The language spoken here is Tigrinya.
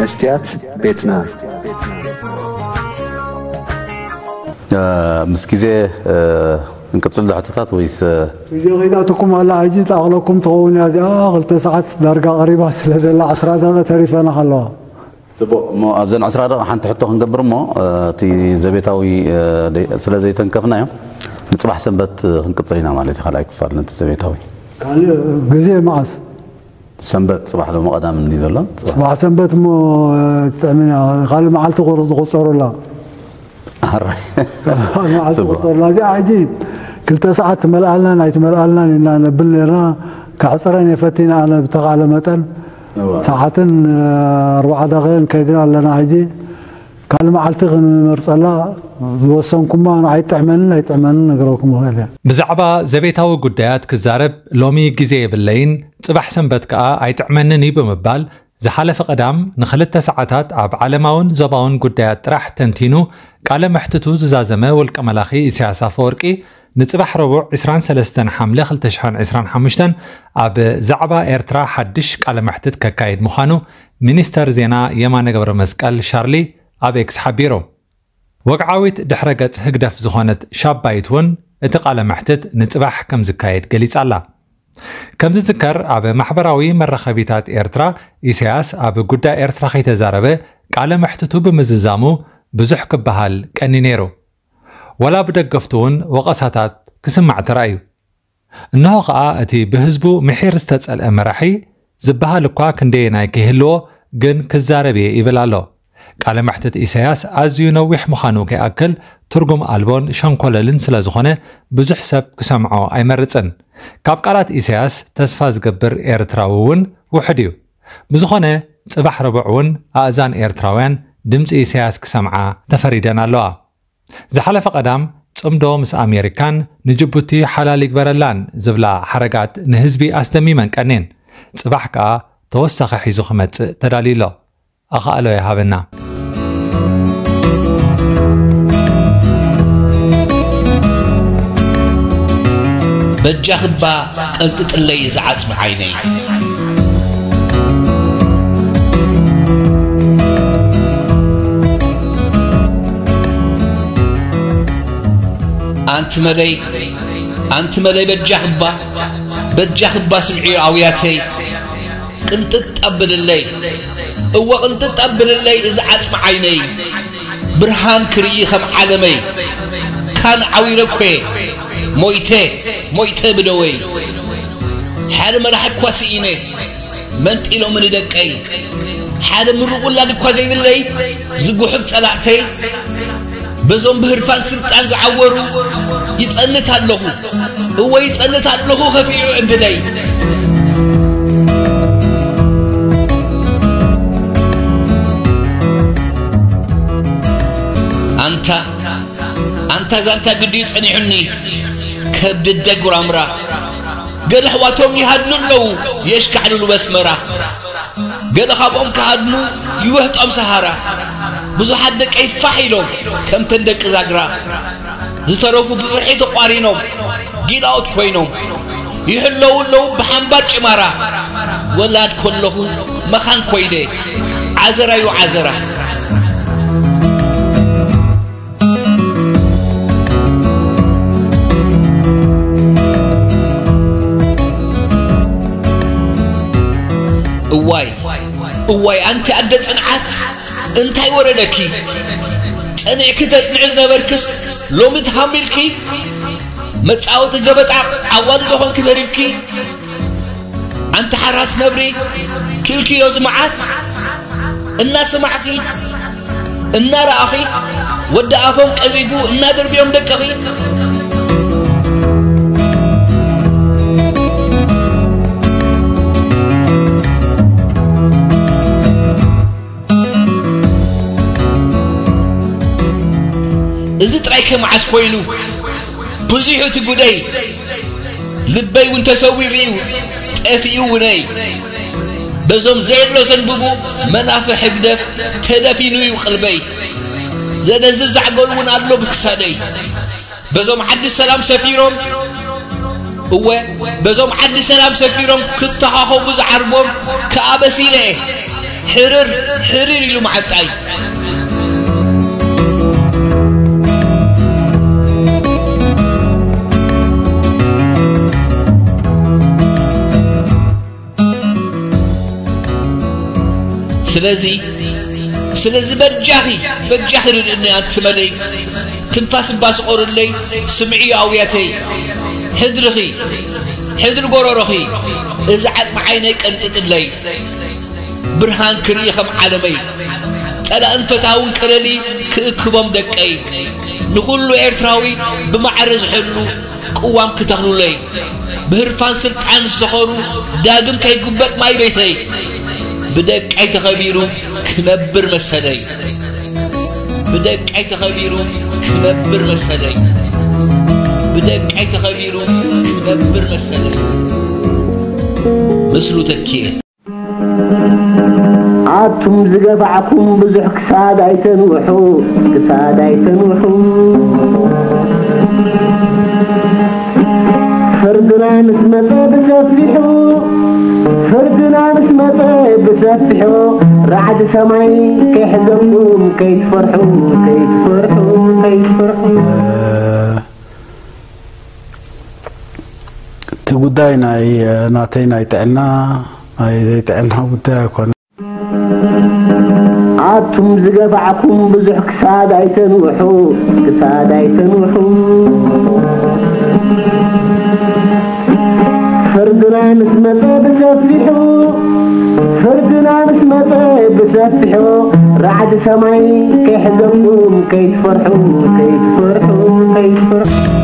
መስትያት ቤትና። ምስ ግዜ ክንቅጽል ዶ ሕቶታት ወይስ? ግዜ ከይዳትኩም ኣላ ሕጂ ትኣኽለኩም ትኸውን እያ እዚኣ። ክልተ ሰዓት ዳርጋ ቀሪባ ስለ ዘላ ዕስራ ደቂቕ ተሪፈና ኣለዋ። ጽቡቕ እሞ ኣብዘን ዕስራ ደቂቕ ሓንቲ ሕቶ ክንገብር እሞ እቲ ዘቤታዊ ስለ ዘይተንከፍናዮ ንጽባሕ ሰንበት ክንቅጽል ኢና ማለት እዩ። ካልኣይ ክፋል ነቲ ዘቤታዊ ካልእ ግዜ መዓስ? ሰንበት ጽባሕ ሎሚ ቀዳም እንዲ ዘሎ ጽባሕ ሰንበት እሞ ትጥዕምና ካልእ መዓልቲ ዝቆጸሩላ ኣራይ መዓልቲ ዝቆጸሩላ እዚኣ ሕጂ ክልተ ሰዓት ትመልኣልናን ኣይትመልኣልናን ኢና ነብል ነርና። ከሕፅረን የፈቲና ኣነ ብተኻእለ መጠን ሰዓትን ኣርባዓ ደቂቕን ከይድና ኣለና ሕጂ ካልእ መዓልቲ ክንመርፀላ ዝወሰንኩማ ንዓይ ጥዕመንን ኣይጥዕመንን ነግረኩም ይኽእል እየ። ብዛዕባ ዘቤታዊ ጉዳያት ክዛረብ ሎሚ ግዜ የብለይን፣ ጽባሕ ሰንበት ከኣ ኣይጥዕመንን እዩ ብምባል ዝሓለፈ ቀዳም ንኽልተ ሰዓታት ኣብ ዓለማውን ዞባውን ጉዳያት ጥራሕ ተንቲኑ ቃለ መሕትቱ ዝዛዘመ ውልቀ መላኺ ኢሳያስ ኣፈወርቂ ንጽባሕ ረቡዕ ዕስራን ሰለስተን ሓምለ ክልተ ሽሕን ዕስራን ሓሙሽተን ኣብ ዛዕባ ኤርትራ ሓድሽ ቃለ መሕትት ከካይድ ምዃኑ ሚኒስተር ዜና የማነ ገብረመስቀል ሻርሊ ኣብ ኤክስ ሓቢሩ። ወግዓዊት ድሕረ ገጽ ህግደፍ ዝኾነት ሻባይት እውን እቲ ቃለ መሕትት ንጽባሕ ከም ዝካየድ ገሊጻ ኣላ። ከም ዝዝከር ኣብ ማሕበራዊ መራኸቢታት ኤርትራ ኢሳያስ ኣብ ጉዳይ ኤርትራ ከይተዛረበ ቃለ መሕትቱ ብምዝዛሙ ብዙሕ ክበሃል ቀኒ ነይሩ። ወላ ብደገፍቱ እውን ወቐሳታት ክስማዕ ተራእዩ። እንሆ ኸኣ እቲ ብህዝቡ ምሒር ዝተጸልአ መራሒ ዝበሃል እኳ ክንደየናይ ከይህልዎ ግን ክዛረብ እየ ይብል ኣሎ። ቃለ መሕትት ኢሳያስ ኣዝዩ ነዊሕ ምዃኑ ከይኣክል ትርጉም ኣልቦን ሸንኮለልን ስለ ዝኾነ ብዙሕ ሰብ ክሰምዖ ኣይመርጽን። ካብ ቃላት ኢሳያስ ተስፋ ዝገብር ኤርትራዊ እውን ውሑድ እዩ። ብዝኾነ ጽባሕ ረቡዕ እውን ኣእዛን ኤርትራውያን ድምጺ ኢሳያስ ክሰምዓ ተፈሪደን ኣለዋ። ዝሓለፈ ቀዳም ጽምዶ ምስ ኣሜሪካን ንጅቡቲ ሓላል ይግበረላን ዝብላ ሓረጋት ንህዝቢ ኣስደሚመን ቀኔን። ጽባሕ ከኣ ተወሳኺ ሒዙ ክመጽእ ተዳልዩ ኣሎ። ኣኻእሎ ይሃበና። በጃኽባ ቀንጥጥለይ ዝዓጽሚ ዓይነይ። ኣንቲ መለይ ኣንቲ መለይ በጃኽባ በጃኽባ ስምዒዮ ኣውያተይ። ቅንጥጥ ኣብልለይ እወ ቅንጥጥ ኣብልለይ እዚ ዓጽሚ ዓይነይ። ብርሃን ክርኢ ከም ዓለመይ። ካን ዓዊረ እኮ ሞይተ ሞይተ ብደወይ። ሓደ መራሒ እኳ ስኢነ መንጢሎምኒ ደቀይ። ሓደ ምሩቕ ውላድ እኳ ዘይብለይ ዝጉሕፍ ጸላእተይ። በዞም ብህርፋን ስልጣን ዝዓወሩ ይጸንት ኣለኹ እወ ይጸንት ኣለኹ ከፊዑ ዕድለይ። ኣንታ ኣንታ ዛንታ ግድዩ ጸኒሑኒ ከብዲ ደጉራምራ። ገለ ኣሕዋቶም ይሃድኑ ኣለዉ የሽካዕልሉ በስመራ። ገለ ካብኦም ክሃድኑ ይወህጦም ሰሃራ። ብዙሓት ደቀይ ፋሕ ኢሎም ከምተን ደቂ ዛግራ። ዝተረፉ ብፍርሒ ተቋሪኖም ጊላኦት ኮይኖም ይሕለዉ ኣለዉ ብሓምባር ጭማራ። ወላድ ከለኹ መኻን ኮይደ ዓዘራዩ ዓዘራ። እዋይ እዋይ ኣንቲ ኣደ ጽንዓት እንታይ ወረደኪ? ጸኒዕኪ ተጽንዒ ዝነበርክስ ሎሚ ተሃሚልኪ? መጻወቲ ገበጣ ኣዋልዶ ኾንኪ ተሪፍኪ? ኣንቲ ሓራስ ነብሪ ኪልክዮ ዝመዓት እናሰማዕኺ እናረኣኺ ወዲ ኣፎም ቀዚፉ እናደርብዮም ደቅኺ። እዚ ጥራይ ከመዓስ ኮይኑ ብዙሕ እቲ ጉደይ ልበይ እውን ተሰዊሩ እዩ ጠፊኡ ውነይ። በዞም ዘየሎ ዘንብቡ መናፍሕ ህግደፍ ተደፊኑ እዩ ቅልበይ። ዘደንዝዝ ዛዕጎል እውን ኣሎ ብክሳደይ። በዞም ዓዲ ሰላም ሰፊሮም እወ በዞም ዓዲ ሰላም ሰፊሮም ክተኻኸቡ ዝዓርቦም ከኣ በሲለ እየ። ሕርር ሕርር ኢሉ መዓጣይ። ስለዚ ስለዚ በጃኺ በጃኺ ርድእኒ ኣንቲ መለይ፣ ትንፋስ እባ ስቆርለይ፣ ስምዒ ኣውያተይ። ሕድርኺ ሕድሪ ጎረሮኺ፣ እዚ ዓጽሚ ዓይነይ ቀንጥጥለይ። ብርሃን ክርኢ ከም ዓለመይ፣ ጸላእን ፈታውን ቀለሊ ክእክቦም ደቀይ። ንኹሉ ኤርትራዊ ብማዕረ ዝሕሉ ቅዋም ክተኽሉለይ። ብህርፋን ስልጣን ዝሰኸሩ ዳግም ከይጉበጥ ማይ ቤተይ። ብደቀይ ተኸቢሩ ክነብር መሰለይ። ብደቀይ ተኸቢሩ ክነብር መሰለይ። ብደቀይ ተኸቢሩ ክነብር መሰለይ። ምስሉ ተኪኤ። ኣቱም ዝገባዕኩም ብዙሕ ክሳድ ኣይተንውሑ፣ ክሳድ ኣይተንውሑ። ፍርድና ምስ መጸ ብሰፊሑ፣ ፍርድና ምስ መጸ ብሰፊሑ፣ ራዕዲ ሰማይ ከይሕዘኩም ከይትፈርሑ፣ ከይትፈርሑ፣ ከይትፈርሑ። እቲ ጉዳይ ናይ ናተይ ናይ ጥዕና ናይ ዘይጥዕና ጉዳይ ኣይኮነ። ኣቱም ዝገባዕኩም ብዙሕ ክሳድ ኣይተንውሑ፣ ክሳድ ኣይተንውሑ። ፍርድና ምስ መጸ ብሰፊሑ፣ ፍርድና ምስ መጸ ብሰፊሑ፣ ራዕዲ ሰማይ ከይሕዘኩም ከይትፈርሑ፣ ከይትፈርሑ፣ ከይትፈርሑ።